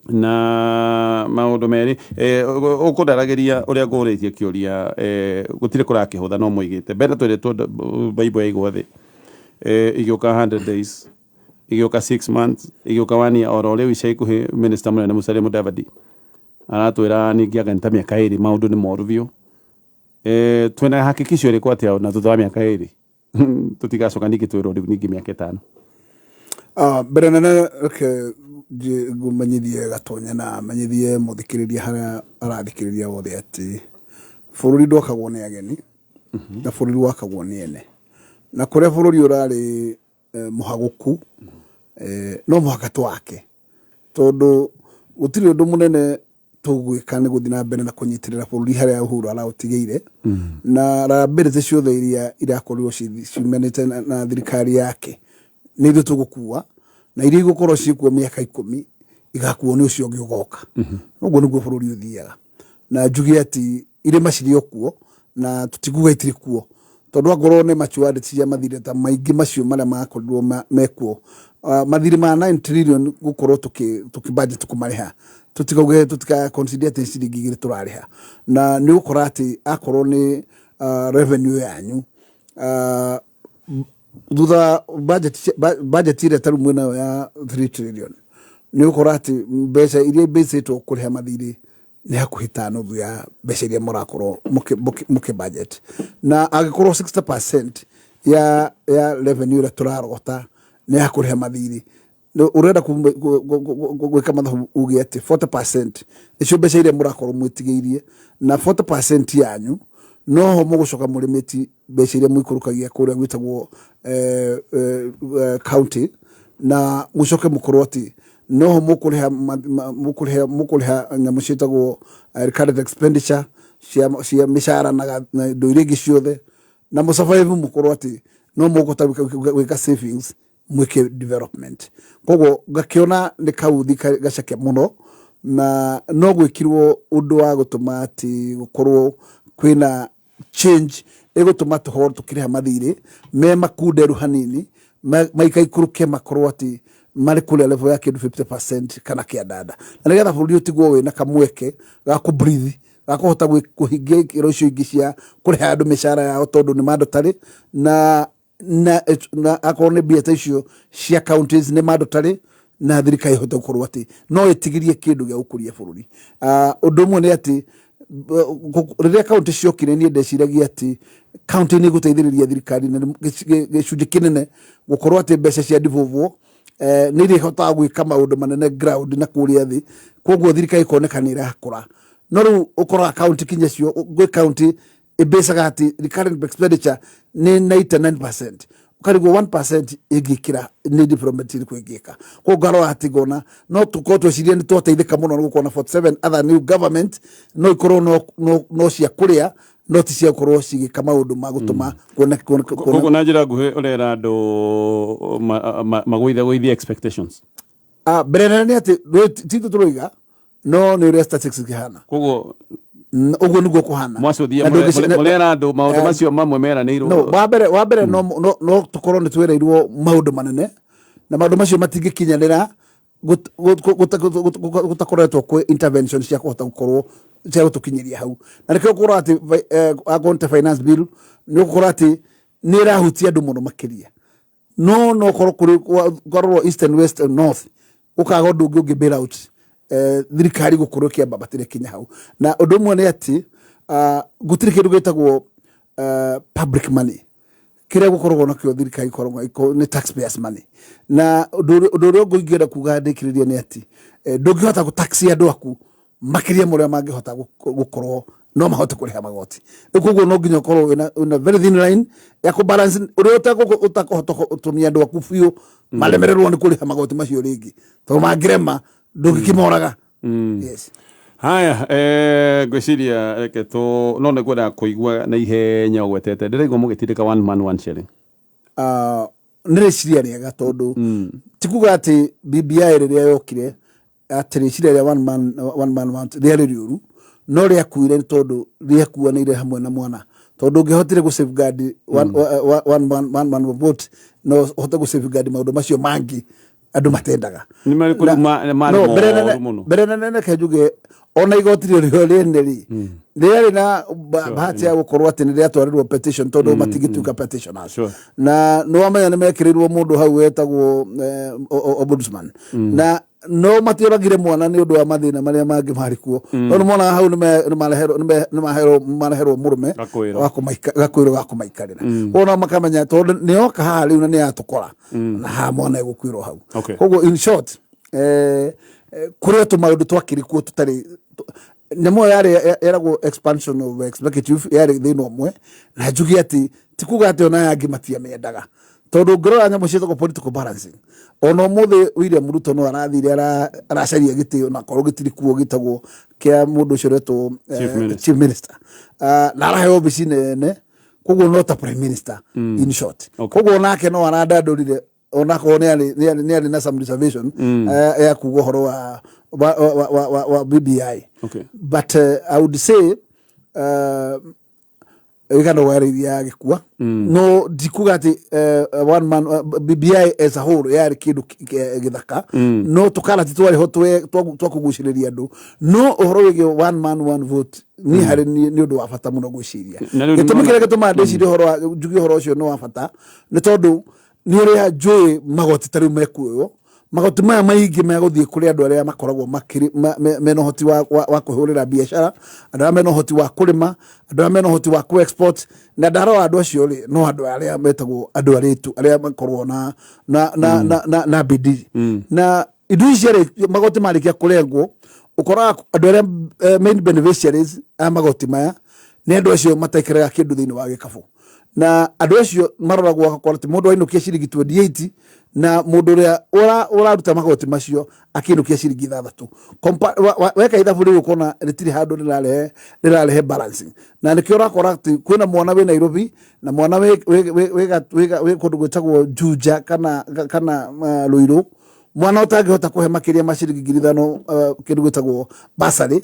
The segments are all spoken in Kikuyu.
Na maũndũ merĩ ũkũndaragĩria ũrĩa ngũrĩtie kĩũria, gũtirĩ kũrakĩhũtha no moigĩte mbere twĩrĩtwo Bible yaigwo thĩ, igĩũka 100 days, igĩũka 6 months, igĩũka one year. Oro rĩu ica ikuhĩ minister mũnene Musalia Mudavadi aratwĩra ningĩ anga nĩ ta mĩaka 2, maũndũ nĩ moru biũ. Twĩna hakikisho ĩrĩkũ atĩa ona thutha wa mĩaka 2 tũtigacoka ningĩ twĩrwo rĩu ningĩ mĩaka 5? Ah, mbere nene reke ngũmenyithie Gatonya na menyithie mũthikĩrĩria harĩa arathikĩrĩria wothe atĩ bũrũri ndwakagwo nĩ ageni na bũrũri wakagwo nĩ ene, na kũrĩa bũrũri ũrarĩ mũhagũku, no mũhaka twake, tondũ gũtirĩ ũndũ mũnene tũgwĩka nĩ gũthiĩ na mbere na kũnyitĩrĩra bũrũri harĩa Uhuru araũtigĩire na liability ciothe iria irakorirwo ciumanĩte na thirikari yake nĩ ithuĩ tũgũkua, na iria igũkorwo ciĩkuo mĩaka 10 igakuo nĩ ũcio ũngĩ ũgoka. Ũguo nĩguo bũrũri ũthiaga, na njuge atĩ irĩma cirĩ o kuo na tũtikuga itirĩ kuo, tondũ akorwo nĩ macuarĩ cia mathirĩ ta maingĩ macio marĩa makorirwo mekuo, mathirĩ ma 9 trillion gũkorwo tũkĩ budget kũmarĩha, tũtikauge tũtika consider atĩ ciringi 2 tũrarĩha, na nĩ ũgũkora atĩ akorwo nĩ revenue yanyu thutha budget ĩrĩa tarĩu mwĩnayo ya 3 trillion, nĩ ũgũkora atĩ mbeca iria ibĩcĩtwo kũrĩha mathirĩ nĩ hakuhĩ ta nuthu ya mbeca iria mũrakorwo mũkĩ budget, na angĩkorwo 60% ya revenue ĩrĩa tũrarogota nĩ ya kũrĩha mathirĩ, ũrenda gwĩka mathabu uge atĩ 40% nĩcio mbeca iria mũrakorwo mwĩtigĩirie, na 40% yanyu noho mũgũcoka mũrĩmĩti mbeca iria mũikũrũkagia kũrĩa gwĩtagwo county, na mũcoke mũkorwo atĩ noho mũkũrĩha nyamũ ciĩtagwo recurrent expenditure cia mĩcara na indo iria ingĩ ciothe, na mũsurvive mũkorwo atĩ no mũkũhota gwĩka savings mwĩke development. Koguo ngakĩona nĩ kauthi gaceke mũno, na no gwĩkirwo ũndũ wa gũtũma atĩ gũkorwo kwĩna change ĩgũtũma tũkorwo tũkĩrĩha mathirĩ me makunderu hanini, maikaikũrũke makorwo atĩ marĩ kũrĩa level ya kĩndũ 50% kana kĩandanda, na nĩgetha bũrũri ũtigwo wĩna kamweke ga kũ breathe, ga kũhota kũhingia ikĩro icio ingĩ cia kũrĩha andũ mĩcara yao, tondũ nĩ mandatory, na akorwo nĩ mbia ta icio cia counties nĩ mandatory, na thirikari ĩhote gũkorwo atĩ no ĩtigĩrie kĩndũ gĩa gũkũria bũrũri. Ũndũ ũmwe nĩ atĩ rĩrĩa county ciokire, niĩ ndeciragia atĩ county nĩ ĩgũteithĩrĩria thirikari na gĩcunjĩ kĩnene gũkorwo atĩ mbeca cia devolvwo nĩ irĩhotaga gwĩka maũndũ manene ground na kũrĩa thĩ, koguo thirikari ĩkoneka nĩ ĩrakũra. No rĩu ũkoraga county kinya cio, gwĩ county ĩmbecaga atĩ recurrent expenditure nĩ 99%, ũkarigwo 1% ĩngĩkĩra nĩ development ĩrĩkũ ĩngĩka. Koguo ngarora atĩ ngona no tũkorwo twecirie nĩ twateithĩka mũno nĩ gũkorwo na 47 other new government, no ikorwo no cia kũrĩa, no ti cia gũkorwo cigĩka maũndũ ma gũtũma kuone. Koguo na njĩra nguhĩ ũrera andũ magũithe expectations. Ah, mbere nene nĩ atĩ ti ithuĩ tũroiga, no nĩ ũrĩa statistics ikĩhana. Koguo Ũguo nĩguo kũhana. Mwacũthia Na mũrera andũ maũndũ macio mamwe meranĩirwo. No wa mbere no tũkorwo nĩ twĩrĩirwo maũndũ manene na maũndũ macio matingĩkinyanĩra gũtakoretwo kwĩ intervention cia kũhota gũkorwo cia gũtũkinyĩria hau, na nĩkĩo ũkorwo atĩ akorwo nĩ ta finance bill, nĩ ũgũkora atĩ nĩ ĩrahutia andũ mũno makĩria, no korwo kũrĩ kwarorwo east and west and north, gũkaga ũndũ ũngĩ ũngĩ bail out thirikari gũkorwo ĩkĩambatĩra kinya hau. Na ũndũ ũmwe nĩ atĩ gũtirĩ kĩndũ gĩtagwo public money, kĩrĩa gũkoragwo nakĩo thirikari ĩkoragwo nĩ taxpayers money. Na ũndũ ũrĩa ũngĩ ingĩenda kuga ndĩkĩrĩrie nĩ atĩ ndũngĩhota gũtaxi andũ aku makĩria ma ũrĩa mangĩhota gũkorwo no mahote kũrĩha magoti. Rĩu koguo no nginya ũkorwo wĩna very thin line ya kũ balance ũrĩa ũtakũhota gũtũmia andũ aku biũ maremererwo nĩ kũrĩha magoti macio rĩngĩ, tondũ mangĩrema ndũngĩkĩmoraga. Yes. Haya, ngwĩciria reke tũ no nĩ ngwendaga kũigua na ihenya ũgwetete ndĩraigua mũgĩtindĩka one man one shilling. Ah, nĩ rĩciria rĩega, tondũ ti kuga atĩ BBI rĩrĩa yokire atĩ rĩciria rĩa one man one rĩarĩ rĩũru, no rĩakuire nĩ tondũ rĩakuanĩire hamwe na mwana, tondũ ũngĩhotire gũ safeguard one man, one man vote, no ũhote gũ safeguard maũndũ macio mangĩ. Andũ matendaga. Nĩ marĩkũ Na- rĩu marĩ no, mbere moru nene- mũno? Mbere nene reke njuge ona igoti rĩrĩo rĩene rĩ, rĩarĩ na bahati ya gũkorwo atĩ nĩ rĩatwarirwo petition, tondũ matingĩtuĩka petitioners. Na nĩ wamenya nĩ mekĩrĩirwo mũndũ hau wetagwo ombudsman, na no matioragire mwana nĩ ũndũ wa mathĩna marĩa mangĩ marĩ kuo, no nĩ monaga hau nĩ mareherwo mũrũme. Gakwĩrwo. Gakwĩrwo ga kũmaikarĩra. Koguo no makamenya tondũ nĩ oka haha rĩu na nĩ yatũkora na haha mwana egũkuĩrwo hau. Koguo in short, kũrĩ o tũmaũndũ twakĩrĩ kuo tũtarĩ nyamũ ĩyo yarĩ yeragwo expansion of executive, yarĩ thĩna ũmwe. Na njuge atĩ ti kuga atĩ ona aya angĩ matiamĩendaga, tondũ ũngĩrora nyamũ ciĩtagwo political balancing, ona ũmũthĩ William Ruto no arathire aracaria gĩtĩ, ona korwo gĩtirĩ kuo, gĩtagwo kĩa mũndũ ũcio ũretwo Chief Minister. Chief Minister. Na araheo obici nene, koguo no ta prime minister in short. Koguo onake no arandandũrire, onakorwo nĩ arĩ na some reservation ya kuga ũhoro wa BBI. But I would say wĩkana warĩirie agĩkua, no ndikuga atĩ one man BBI as a whole yarĩ kĩndũ gĩthaka. No tũkarati twarĩ ho twa kũgucĩrĩria andũ, no ũhoro wĩgiĩ one man one vote niĩ harĩ niĩ nĩ ũndũ wa bata mũno gwĩciria. Na rĩu Gĩtũmi nĩmona- kĩrĩa gĩtũmaga ndĩcirie ũhoro wa njuge ũhoro ũcio nĩ wa bata nĩ tondũ nĩ ũrĩa njũĩ magoti ta rĩu mekuoywo, magoti maya maingĩ megũthiĩ kũrĩ andũ arĩa makoragwo makĩrĩ mena ũhoti wa kwĩhũrĩra biacara, andũ arĩa mena ũhoti wa kũrĩma, andũ arĩa mena ũhoti wa kũ-export. Na ndarora andũ acio rĩ, no andũ arĩa metagwo andũ arĩtu, arĩa makoragwo na bidii na indo ici rĩ. Magoti marĩkia kũrengwo, ũkoraga andũ arĩa main beneficiaries a magoti maya nĩ andũ acio matekĩraga kĩndũ thĩinĩ wa gĩkabũ, na andũ acio maroragwo agakora atĩ mũndũ ainũkia ciringi 28 na mũndũ ũrĩa ũraruta magoti macio akĩinũkia ciringi 6. Weka ithabu rĩu ũkona rĩtirĩ handũ rĩrarehe balancing. Na nĩkĩo ũrakora atĩ kwĩna mwana wĩ Nairobi na mwana wĩ kũndũ gwĩtagwo Juja kana Ruiru, mwana ũtangĩhota kũhe makĩria ma ciringi 5,000, kĩndũ gwĩtagwo bursary,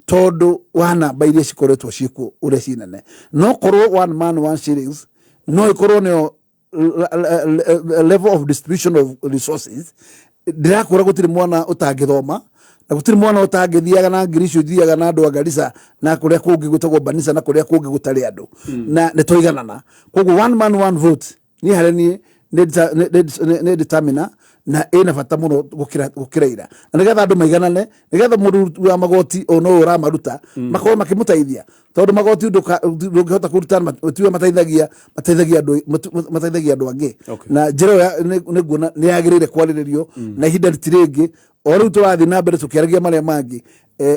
tondũ wa namba iria cikoretwo ciĩkuo ũrĩa ci nene. No korwo one man one shillings no ĩkorwo nĩyo level of distribution of resources, ndĩrakwĩra gũtirĩ mwana ũtangĩthoma na gũtirĩ mwana ũtangĩthiaga na ngiri icio ithiaga na andũ a Garissa na kũrĩa kũngĩ gwĩtagwo Banisa na kũrĩa kũngĩ gũtarĩ andũ na nĩ tũiganana. Koguo one man one vote niĩ harĩ niĩ nĩ determiner na ĩna bata mũno gũkĩra ira, na nĩgetha andũ maiganane, nĩgetha mũndũ wa magoti o no ũramaruta makorwo makĩmũteithia, tondũ magoti ndũngĩhota kũruta tiwe mateithagia andũ, mateithagia andũ angĩ. Na njĩra ĩyo nĩ nguona nĩ yagĩrĩire kwarĩrĩrio na ihinda rĩtirĩ o rĩu tũrathiĩ na mbere tũkĩaragia marĩa mangĩ.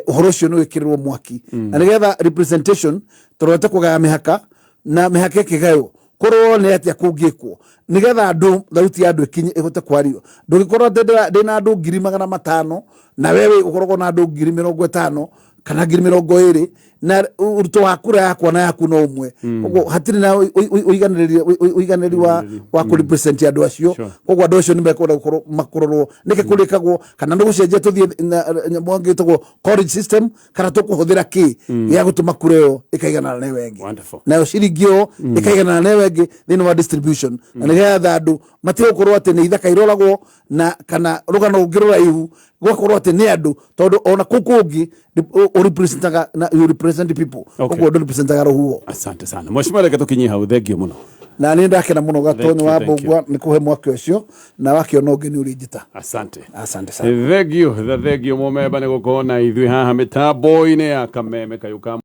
Ũhoro ũcio nĩ wĩkĩrĩrwo mwaki na nĩgetha representation tũrorete kũgaya mĩhaka na mĩhaka ĩkĩgaywo kũrorwo nĩ atĩa kũngĩkwo nĩgetha andũ thauti ya andũ ĩkinye ĩhote kwario. Ndũngĩkorwo atĩ ndĩna andũ 500,000 na wewe ũkoragwo na andũ 50,000 kana 20,000, na ũritũ wa kura yakwa na yaku no ũmwe. Koguo hatirĩ na ũiganĩrĩri wa kũ represent andũ acio. Koguo andũ acio nĩ mekwenda gũkorwo makũrorwo nĩkĩ kũrĩkagwo, kana nĩ gũcenjia tũthiĩ na nyamũ ĩngĩ ĩtagwo college system, kana tũkũhũthĩra kĩ gĩa gũtũma kura ĩyo ĩkaiganana na ĩyo ĩngĩ, nayo ciringi ĩyo ĩkaiganana na ĩyo ĩngĩ thĩinĩ wa distribution, na nĩgetha andũ matige gũkorwo atĩ nĩ ithaka iroragwo na kana rũgano rũngĩ rũraihu gũgakorwo atĩ nĩ andũ, tondũ ona kũu kũngĩ ũrepresentaga na you represent people. Koguo ndũrepresentaga rũhuho. Asante sana mheshimiwa, reke tũkinyie hau, thank you mũno. Na nĩ ndakena mũno, Gatonyo you, wa thank you. Mbũngua, nĩ kũhe mwake ũcio na wakĩona ũngĩ nĩ ũrĩnjĩta. Asante. Asante sana. Thank you, thank you mũmemba nĩ gũkorwo na ithuĩ haha mĩtambo-inĩ ya Kameme Kayũ ka.